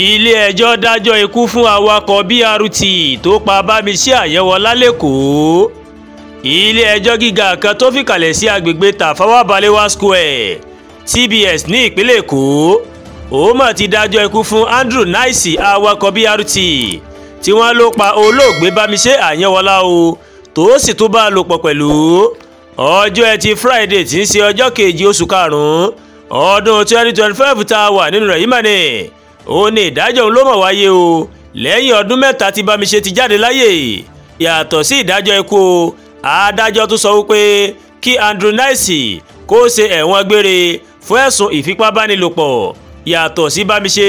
Ilé-ẹjọ́ dájọ́ ikú fún awakọ̀ BRT tó pa Bámiṣé Àyẹ̀wọlá lẹ́kọ̀ọ́. Ilé-ẹjọ́ gíga kan tó fìkàlẹ̀ sí agbègbè Tafawa Balewa Square TBS ní ìpínlẹ̀ Èkó ó mà ti dájọ́ ikú fún Andrew Nice awakọ̀ BRT tí wọ́n ló pa olóògbé Bámiṣé Àyẹ̀wọlá o tó sì tún bá a lò pọ̀ pẹ̀lú. Ọjọ́ Ẹtì Friday tí ń ṣe ọjọ́ kejì oṣù karùn-ún ọdún 2025 tá a wà nínú rẹ̀ yìí mà ní ó ní ìdájọ́ òun ló mọ̀ wáyé o lẹ́yìn ọdún mẹ́ta tí Bámiṣé ti jáde láyè. Yàtọ̀ sí ìdájọ́ ikú o, adájọ́ tún sọ wípé kí Andrew Nice kó ṣe ẹ̀wọ̀n gbére fún ẹ̀sùn ìfipábánilòpọ̀. Yàtọ̀ sí Bámiṣé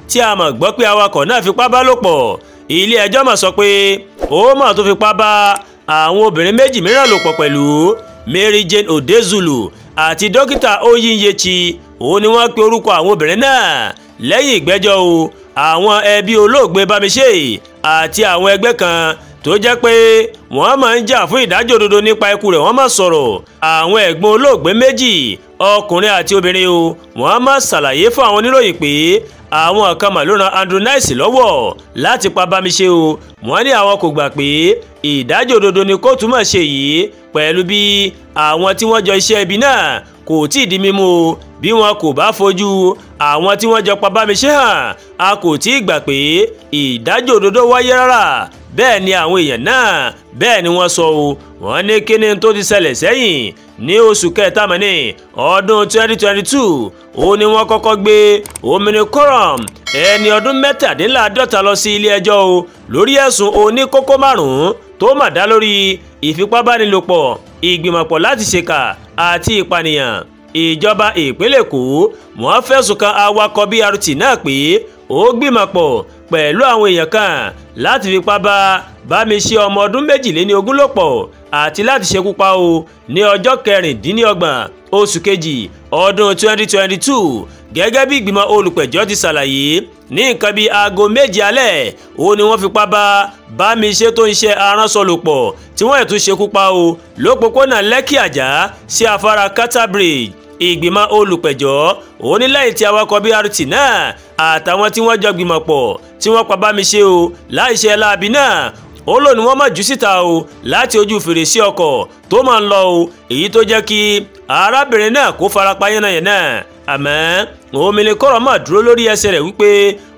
tí a mọ̀ gbọ́ pé awakọ̀ náà fipá bá lò pọ̀, ilé ẹjọ́ mọ̀ sọ pé ó mọ̀ tó fipá bá àwọn obìnrin méjì mìíràn lò pọ̀ pẹ̀lú Mary Jane Odezulu àti dókítà Oyinyechi, òun ni wọ́n pe orúkọ àwọn obìnrin náà. Lẹ́yìn ìgbẹ́jọ́ o, àwọn ẹbí olóògbé Bámiṣé àti àwọn ẹgbẹ́ kan tó jẹ́ pé wọ́n máa ń jà fún ìdájọ́ òdodo nípa ikú rẹ̀ wọ́n máa sọ̀rọ̀. Àwọn ẹ̀gbọ́n olóògbé méjì ọkùnrin àti obìnrin o, wọ́n máa ṣàlàyé fún àwọn oníròyìn pé àwọn kan mà ló ran Andrew Nice lọ́wọ́ láti pa Bámiṣé o. Wọ́n ní àwọn kò gbà pé ìdájọ́ òdodo ni kóòtù máa ṣe yìí pẹ̀lú bí àwọn tí wọ́n jọ iṣẹ́ ibi náà kò tí ì di mímú o. Bí wọn kò bá fojú àwọn tí wọ́n jọ pa Bámiṣé hàn, a kò tí ì gbà pé ìdájọ́ òdodo wáyé rárá. Bẹ́ẹ̀ ni àwọn èèyàn náà bẹ́ẹ̀ ni wọ́n sọ o. Wọ́n ní kíni tó ti ṣẹlẹ̀ sẹ́yìn ní oṣù kẹta mọ́ni ọdún 2022 ó ní wọ́n kọ́kọ́ gbé Ominikorom ẹni ọdún 47 lọ sí ilé ẹjọ́ o lórí ẹ̀sùn oníkókó márùn-ún tó mà dá lórí ìfipábánilòpọ̀, ìgbìmọ̀pọ̀ láti ṣèkà àti ìpànìyàn. Ìjọba ìpínlẹ̀ Èkó wọ́n fẹ̀sùn kan awakọ̀ BRT náà pé ó gbìmọ̀pọ̀ pẹ̀lú àwọn èèyàn kan láti fipá bá Bámiṣé ọmọ ọdún 22 lò pọ̀ àti láti ṣekú pa o ní ọjọ́ 26 oṣù kejì ọdún 2022. Gẹ́gẹ́ bí ìgbìmọ̀ olùpẹ̀jọ́ ti ṣàlàyé, ní nǹkan bíi aago 7 alẹ́ ó ní wọ́n fipá bá Bámiṣé tó ń ṣe aránṣọ lò pọ̀ tí wọ́n tún ṣekú pa o lópòpónà Lẹ́kì Àjà sí afárá Carter Bridge. Ìgbìmọ̀ olùpẹ̀jọ́ ó ní lẹ́yìn tí awakọ̀ BRT náà àtàwọn tí wọ́n jọ gbìmọ̀ pọ̀ tí wọ́n pa Bámiṣé o láìṣe láabi náà, ó lò ní wọ́n máa jù síta o láti ojú fèrèsé ọkọ̀ tó máa ń lọ o, èyí tó jẹ́ kí arábìnrin náà kó farapa yánnayànna. Àmọ́ Ominikorom máa dúró lórí ẹsẹ̀ rẹ̀ wípé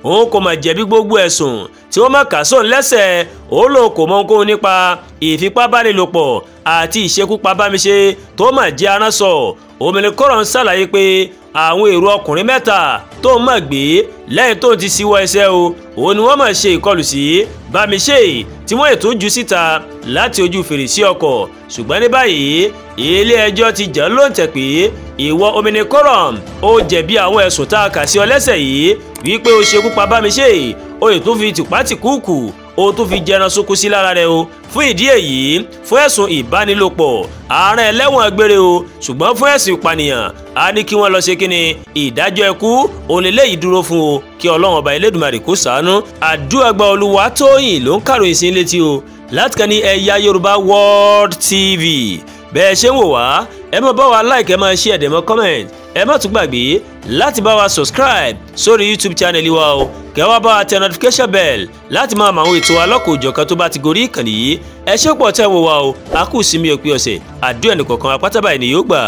òun kò máa jẹ̀bi gbogbo ẹ̀sùn tí wọ́n máa kà sóun lẹ́sẹ̀. Ó lóun kò mọ ohunkóhun nípa ìfipábánilòpọ̀ àti ìṣekúpa Bámiṣé tó máa jẹ́ aránṣọ. Ominikorom ṣàlàyé pé àwọn èrò ọkùnrin mẹ́ta tó máa gbé lẹ́yìn tó ti ṣíwọ́ ẹsẹ̀ o, òun ni wọ́n máa ṣe ìkọlù sí Bámiṣé tí wọ́n ètò jù síta láti ojú fèrèsé ọkọ̀. Ṣùgbọ́n ní báyìí ilé ẹjọ́ ti jẹ́ lóǹtẹ̀ pé ìwọ Ominikorom ó jẹ̀bi àwọn ẹ̀sùn tá a kà sí ọ lẹ́sẹ̀ yìí wípé o ṣekú pa Bámiṣé, o lè tún fi tìpátìkúùkù o tún fi jẹran sunkún sí lára rẹ o. Fún ìdí èyí, fún ẹ̀sùn ìbánilòpọ̀ ààrẹ ẹlẹ́wọ̀n gbére o, ṣùgbọ́n fún ẹ̀sùn ìpànìyàn a ní kí wọ́n lọ ṣe kíni ìdájọ́ ikú òun lélẹ́yìí dúró fún o. Kí Ọlọ́run ọba Elédùmarè kó ṣàánú. Àdúràgbà Olúwatóyìn ló ń kàròyìn sí létí o láti kàn ní Ẹ̀yà Yorùbá World TV. Bẹ́ẹ̀ ṣe ń wò wá, ẹ máa bá wa like, ẹ máa share, ẹ dẹ̀ máa comment. Ẹ má tún gbàgbé láti bá wa subscribe sórí YouTube channel wa o, kẹ́ wá bá wa tẹ notification bell láti máa mọ àwọn ètò alọ́kòòjọ̀kan tó bá ti gorí ìkànnì yìí. Ẹ ṣé pọ̀ tẹ́ wò wá o, a kú sinmi òpin ọ̀sẹ̀, àdúrà ẹnìkọ̀ọ̀kan apátábà ènìyàn yóò gbà.